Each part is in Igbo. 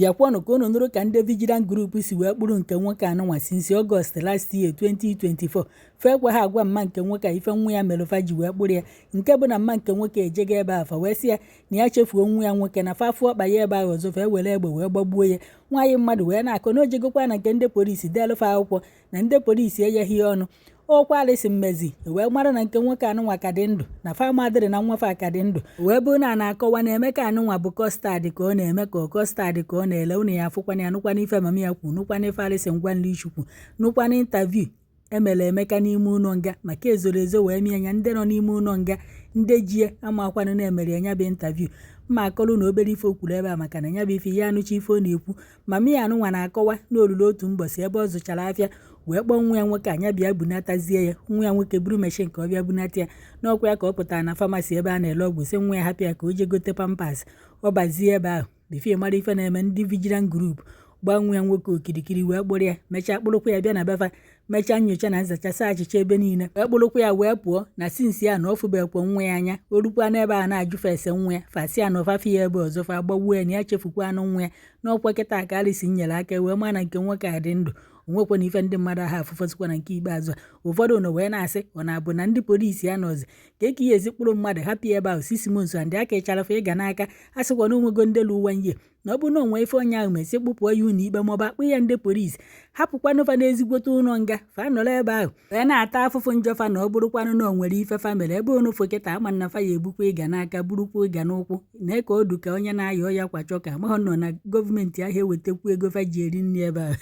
Bịakwanụ ka unu nụrụ ka ndị Vigilant Group si wee kpụrụ nke nwoke anụnwa since August last year 2024. Fa ekwe ha agwa mma nke nwoke a ife nwa ya mere fa ji wee kpụrụ ya, nke bụ na mma nke nwoke ejego ebe a, fa wee sị ya na ya chefuo nwa ya nwoke, na fa afụ ọkpa ya ebe ahụ ọzọ, fa ewere egbe wee gbagbuo ya. Nwaanyị mmadụ wee na-akọ na o jegokwa na nke ndị polisi deelu fa akwụkwọ, na ndị polisi enyeghị ya ọnụ ọkwa alịsị mmezi wee mara na nke nwoke anụnwa ka dị ndụ, na fa amadịrị na nwa fa ka dị ndụ. Wee bụrụ na a na-akọwa na Emeka anụnwa bụ custard ka ọ na-eme, ka ọ custard ka ọ na-ele. Unu ya afụkwana ya, nụkwana ife mama ya kwu, nụkwana ife alịsị ngwa nri chukwu, nụkwana interview emere Emeka n'ime ụlọ nga, maka ezoro ezo wee mie ya. Ndị nọ n'ime ụlọ nga, ndị jie amakwanụ na-emere ya bụ interview. Mma akọrọ na obere ife o kwuru ebe a, maka na ya bụ ife ya anụcha ife ọ na-ekwu. Mama ya anụnwa na-akọwa na olulu otu mbọsị ebe ọ zụchara afịa wee kpọọ nwa ya nwoke anya bịa bunatazie ya. Nwa ya nwoke buru machine ka ọ bịa bunata ya n'ọkwa ya, ka ọ pụtara na pharmacy ebe a na-ele ọgwụ, sị nwa ya hapụ ya ka o jee gote Pampers. Ọ bazie ebe ahụ before mara ife na-eme, ndị Vigilant Group gbaa nwa ya nwoke okirikiri wee kpụrụ ya. Mechaa kpụrụkwa ya bịa na befa, mechaa nyocha na nzachasị achịcha ebe niile, wee kpụrụkwa ya wee pụọ. Na since ya na ọ fụbekwa nwa ya anya, o rukwa n'ebe a na-ajụfe ese nwa ya, fasị ya na ọfafe ya ebe ọzọ, fa agbagbuo ya, na ya chefukwa anụ nwa ya. N'ọkwa kịta ka alịsị nyere aka wee maa na nke nwoke a dị ndụ. Onwekwa na ife ndị mmadụ ahụ afụfọzikwa. Na nke ikpeazụ a, ụfọdụ nọ wee na-asị ọ na-abụ na ndị polisi anọzi ka eke ihe ezi kpụrụ mmadụ hapụ ya ebe ahụ 6 months and aka ịcharafa ịga n'aka. A sịkwa na onwego ndị lu one year, na ọ bụ na onwe ife onye ahụ mesi kpụpụọ ya ụlọ ikpe maọbụ akpụ ya, ndị polisi hapụkwanụ fa n'ezigbote ụlọ nga, fa nọrọ ebe ahụ wee na-ata afụfụ njọfa. Na ọ bụrụkwanụ na o nwere ife fa mere ebe onufo kịta ama na fa ya ebukwa ịga n'aka, burukwa ịga n'ụkwụ na ka ọdụ ka onye na-aya ọya kwachọ ka amaghọ nọ na gọọmenti ahụ ewetakwu ego fa ji eri nri ebe ahụ.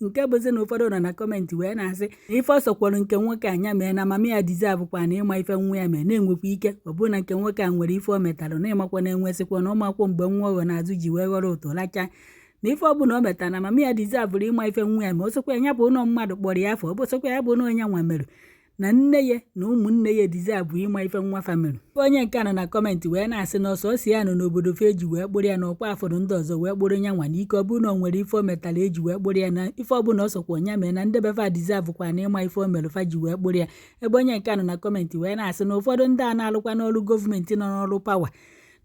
Nke bụzi na ụfọdụ nọ na comment wee na-asị na ife ọsọkwọrọ nke nwoke anya mee na mama ya deserve kwa na ịma ife nwa ya mee, na-enwekwa ike ọ bụrụ na nke nwoke a nwere ife o metalụ, na ịmakwa na enwesịkwa na ọmakwọ mgbe nwa ọghọ n'azụ ji wee ghọrọ ụtọ lachaa, na ife ọbụla o metara na mama ya deserve ụrụ ịma ife nwa ya ma. Ọ sịkwa ya bụ ụlọ mmadụ kpọrọ ya afọ, ọ bụ sịkwa ya bụ na onye nwa mere, na nne ya na ụmụnne ya deserve ịma ife nwa family. Onye nke nọ na comment wee na-asị na ọsọ si ya nọ n'obodo fe eji wee kpụrụ ya, na ọkwa afọdụ ndị ọzọ wee kpụrụ ya nwa n'ike. Ọ bụrụ na o nwere ife o metara eji wee kpụrụ ya, na ife ọbụla ọ sọkwa ya mee, na ndị befa deserve kwa na ịma ife o mere fa ji wee kpụrụ ya. Ebe onye nke nọ na comment wee na-asị na ụfọdụ ndị a na-alụkwa n'ọrụ gọọmenti nọ n'ọrụ power,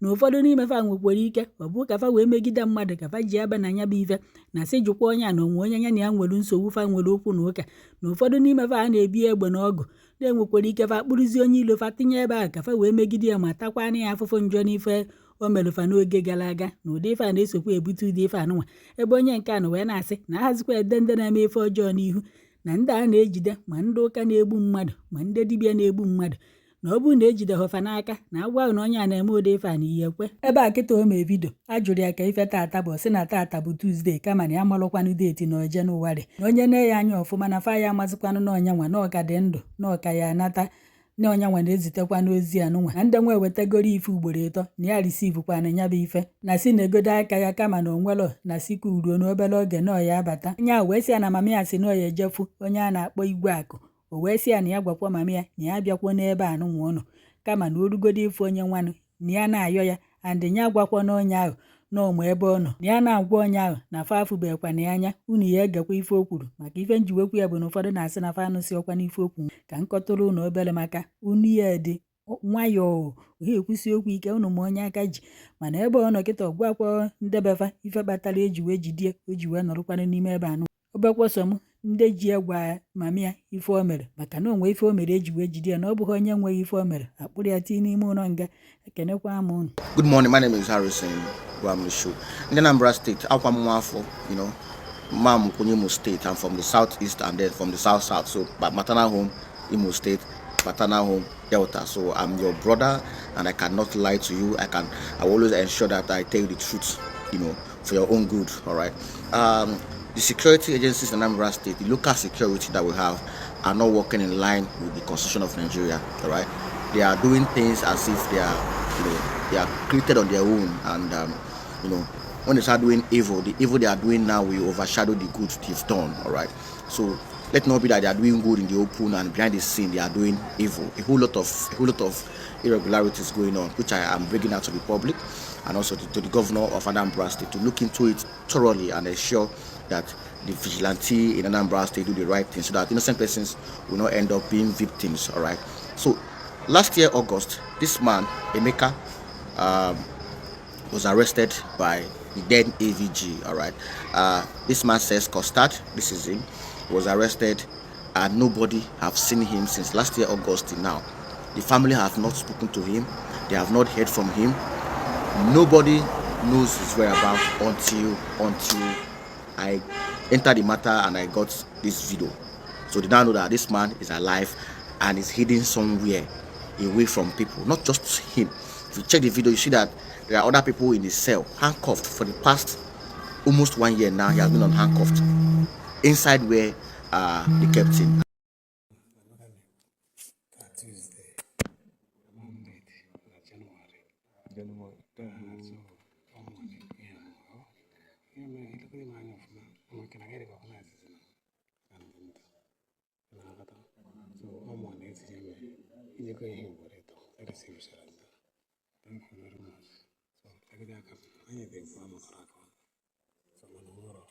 na ụfọdụ n'ime fa nwekwara ike ọ bụ ka fa wee megide mmadụ ka fa ji aba na ya bụ ife, na sị jụkwa onye a na onwe onye ya na ya nwere nsogbu, fa nwere okwu na ụka, na ụfọdụ n'ime fa a na-ebi egbe na ọgụ, na-enwekwara ike fa kpụrụzie onye ilo fa tinye ebe ahụ ka fa wee megide ya ma takwana ya afụfụ njọ n'ife o mere fa n'oge gara aga, na ụdị ife a na-esokwa ebute ụdị ife anụnwa. Ebe onye nke anụ wee na-asị na ahazikwa ede ndị na-eme ife ọjọọ n'ihu, na ndị a na-ejide, ma ndị ụka na-egbu mmadụ, ma ndị dibịa na-egbu mmadụ, na ọ bụrụ na ejide họfa n'aka na agwa ahụ na onye a na-eme ụdị ife a na ihe ekwe ebe a kịta. O mee video a jụrụ ya ka ife tata bụ, sị na tata bụ Tuesday, kama na ya malụkwanụ date na Jenụwarị, na onye na ya anya ọfụma na fa ya amazikwanụ na ọnya nwa na ọka dị ndụ, na ọka ya anata, na ọnya nwa na-ezitekwa n'ozi anụnwa, na ndị nwa ewetagoro ife ugboro ịtọ na ya receive kwana ya bụ ife, na si na-egodo aka ya, kama na onwelo na sika uruo na obere oge na ọya abata. Onye ahụ wee sị ya na mama ya si na ọya ejefu onye a na-akpọ Igwe Akụ. O wee sị ya na ya gwakwa mama ya na ya abịakwa n'ebe a nụnwa ụnọ, kama na orugodo ife onye nwanụ na ya na-ayọ ya and ya agwakwa na onye ahụ na ọmụ ebe ọ nọ, na ya na-agwa onye ahụ na fa afụbekwana ya anya. Unu ya egekwa ife o kwuru, maka ife njiwekwu ya bụ na ụfọdụ na-asị na fa anụsị ọkwa n'ife okwu. Ka nkọtụrụ unu obere, maka unu ya dị nwayọọ ha ekwusi okwu ike unu ma onye aka ji, mana ebe ọ nọ kịta ọgwakwa ndebefa ife kpatara eji wee jidie o ji wee nọrọkwanụ n'ime ebe anụ obekwọsọ m ndị ji gwa mama ya ife o mere, maka na onwe ife o mere eji wee jide ya, na ọ bụghị onye nweghị ife o mere akpụrụ ya tinye n'ime ụlọ nga. Ekenekwa m unu. Good morning. My name is Harrison Gwamnishu. In Anambra State, Akwa Mwafo, Mam Imo State. I'm from the southeast and then from the south south. So, but maternal home, Imo State, paternal home, Delta. So I'm your brother, and I cannot lie to you. I will always ensure that I tell you the truth for your own good. All right. The security agencies in Anambra State, the local security that we have, are not working in line with the constitution of Nigeria. All right. They are doing things as if they are created on their own, and when they start doing evil, the evil they are doing now will overshadow the good they've done. All right. So let not be that they are doing good in the open and behind the scene they are doing evil. A whole lot of irregularities going on, which I am bringing out to the public and also to the governor of Anambra State to look into it thoroughly and ensure that the vigilante in Anambra State do the right thing so that innocent persons will not end up being victims. All right. So last year August, this man Emeka was arrested by the then AVG. All right. This man says Costard, this is him, was arrested and nobody have seen him since last year August till now. The family have not spoken to him. They have not heard from him. Nobody knows his whereabouts until I entered the matter and I got this video. So they now know that this man is alive and is hidden somewhere away from people. Not just him. If you check the video, you see that there are other people in his cell, handcuffed for the past almost 1 year now. He has been on handcuffed inside where they kept him. Tuesday, Monday, na January. January. So, ọmụ ihe ọ ihe mere ilekọta m anya ọfụma maka na gị dịka ọkụ na-azịzị na na ndụ na-aghọta. So ọmụ na-etinye m inyekọ ihe ugboro ịtọ eresivụchara m. Thank you very much. So legide aka m anyị ga-ekwu amakọrọ aka ọnụ. So mana nwere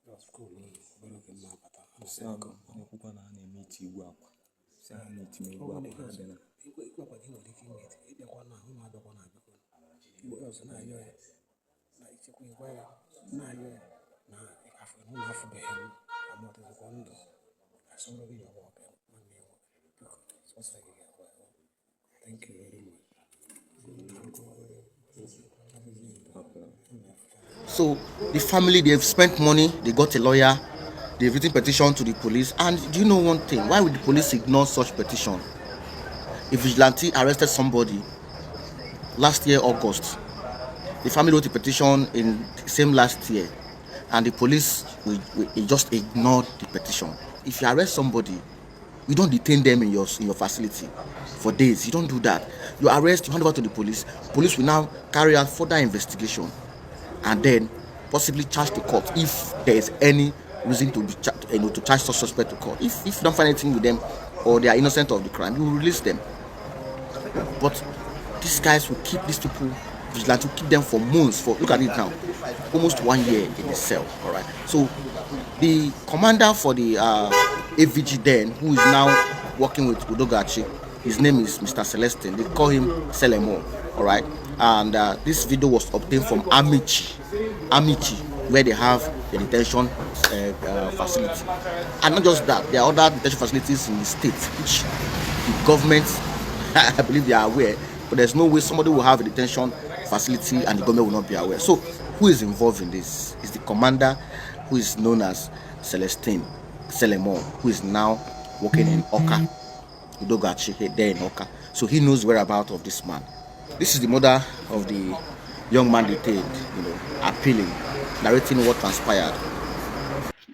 just school obere oge m na-abata. Sị a na-ekwukwa na a na-eme iti igwe akwa. Sị ha na-etinye igwe akwa ha bịa na Igwe akwa gị nwere ike ime ịbịakwa na ụmụ abịakwa na abịakwa igwe ọzọ na-ayọ ya na ichekwa ịgwa ya na-ayọ ya na afọ na ụmụ afụbeghị m ka m ọdịzikwa ndụ asọrọ gị yọwa ọka nwanne ya nwoke, biko, sọsọ gị ga-agwa ya. Thank you very much. Hapụrụ. So the family, they've spent money, they got a lawyer, they've written petition to the police. And do you know one thing? Why would the police ignore such petition? A vigilante arrested somebody last year, August. The family wrote a petition in same last year, and the police we just ignored the petition. If you arrest somebody, you don't detain them in your facility for days. You don't do that. You arrest, you hand over to the police. Police will now carry out further investigation and then possibly charge to court if there is any reason to be to charge such suspect to court. If you don't find anything with them or they are innocent of the crime, you will release them. But these guys will keep these people, vigilante will keep them for months. For look at it now, almost 1 year in the cell. All right. So the commander for the AVG then, who is now working with Udogachi, his name is Mr. Celestine. They call him Selemo. All right. And this video was obtained from Amichi, where they have the detention facility. And not just that, there are other detention facilities in the state, which the government, I believe they are aware, but there's no way somebody will have a detention facility and the government will not be aware. So, who is involved in this? Is the commander, who is known as Celestine Selemo, who is now working in Awka, Udogachi, there in Awka. So he knows whereabouts of this man. This is the mother of the young man detained, appealing, narrating what transpired.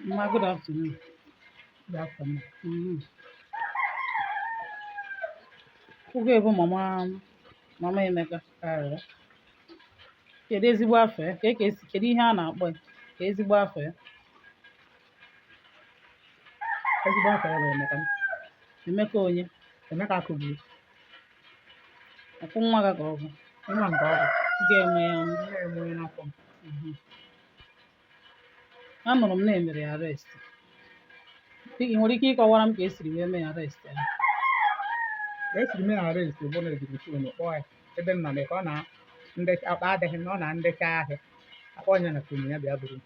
Ma, good afternoon. Good afternoon. Oge bụ mama Emeka. Ee. Kedu ezigbo afọ ya? Ka esi kedu ihe a na-akpọ ya? Ka ezigbo afọ ya? Ezigbo afọ ya bụ Emeka. Emeka onye? Emeka Akụgbu. Ọkwụ nwa gị ka ọ bụ. Nwa nke ọ bụ. Ga-enwe ya. Nne ya enwe n'afọ m. Anụrụ m na emere ya arrest. Ị nwere ike ịkọwara m ka esiri wee mee ya arrest ya? Ka esiri mee arrest bụ na ejiri phone kpọọ ya ebe m nọ na ka ọ na ndị akpa adịghị na ọ na ndecha ahịa, akpọ ya na phone ya bịa buru m.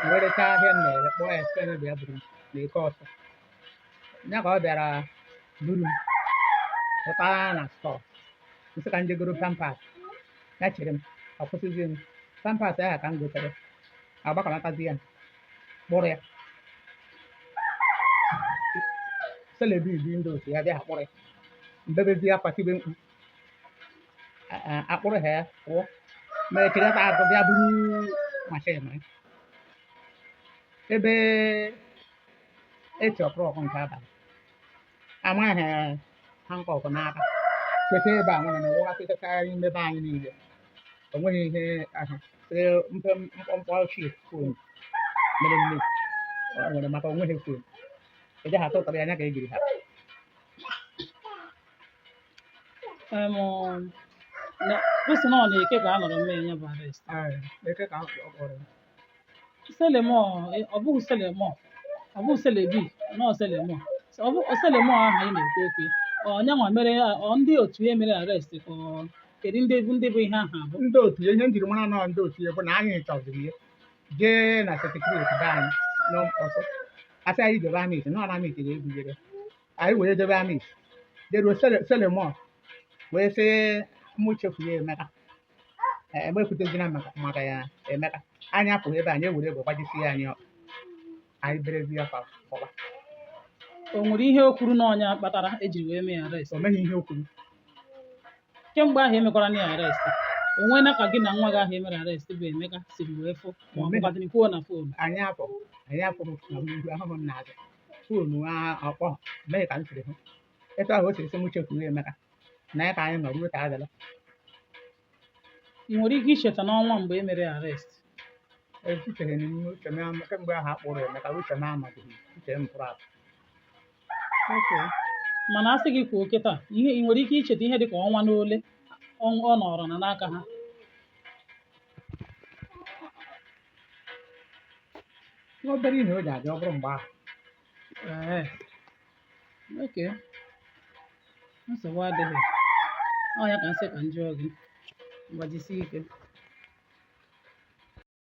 M wee rechaa ahịa m na-ere, kpọọ ya sị ya bịa buru m na eke ọsọ ya ka ọ bịara buru m pụta na store nsị ka m jegoro Pampers. Ya chere m, ọ kwụsịzi m Pampers ahụ ka m gotere, agbakọnatazi ya kpụrụ ya selebi bi ndị otu ya bịa kpụrụ ya mbebezi akwa tibe mkpu akpụrụ ha ya pụọ mere chịrịta azụ bịa buru machine ya ebe 8 o'clock nke abalị, amaghị handcuff n'aka cheta ebe a nwere na wụghasịchacha ime be anyị niile. O nweghị ihe ahụ sị mpe mkpọmkpọ chip phone mere mmebi o nwere maka o nweghị phone eje ha tụtara ya anya ka e jiri ha. Ị sị na ọ na-eke ka a nọrọ mee ya bụ arrest. Ee, eke ka ọ kpọrọ ya. Selemo, ọ bụghị Selemo, ọ bụghị Selebi, nọ Selemo. Ọ bụ Selemo ahụ anyị na-ekwu okwu ya. Ọ nyanwa mere ya, ọ ndị otu ya mere arrest ka ọ Kedu ndị bụ ndị bụ ihe ahụ abụ? Ndị otu ya, ihe njiri mara nọ ndị otu ya bụ na anyị chọziri ya jee na secretariat be anyị n'ọsọ, asị anyị debe Amichi, nọ na Amichi ga-ebujere anyị wee debe Amichi, jeruo Selemon wee sị mụ chefuo ya Emeka, emekwutezina maka ya Emeka. Anyị apụghị ebe anyị ewere egbe gbajisi ya anyị ọkpa, anyị berezi ya fọba. O nwere ihe o kwuru na ọnya kpatara ejiri wee mee ya arrest? O meghị ihe o kwuru. Kemgbe ahụ emekwara na ya arrest, o nweela ka gị na nwa gị ahụ emere arrest bụ Emeka siri wee fụ ma ọ bụkwadịrị kwuo na phone? Anyị apụ, anyị apụrụ na ihu ahụhụ m na-azụ phone ọkpọ meghị ka m siri hụ etu ahụ o siri sị m chefuo Emeka na ya ka anyị nọ ruo ka adala. Ị nwere ike icheta n'ọnwa mgbe e mere arrest? Echicheghị m uche m kemgbe ahụ a kpụrụ Emeka, uche m anọdụghị, uche m pụrụ apụ. Okay. Mana a sị gị kwuo kịta, ihe ị nwere ike icheta ihe dịka ọnwa n'ole ọ nọrọ na n'aka ha? Nwa obere ihe o ji adị ọ bụrụ mgbe ahụ. Ee. Okay. Nsogbu adịghị. Ọ ya ka m sị ka m jụọ gị. Ngwa jisie ike.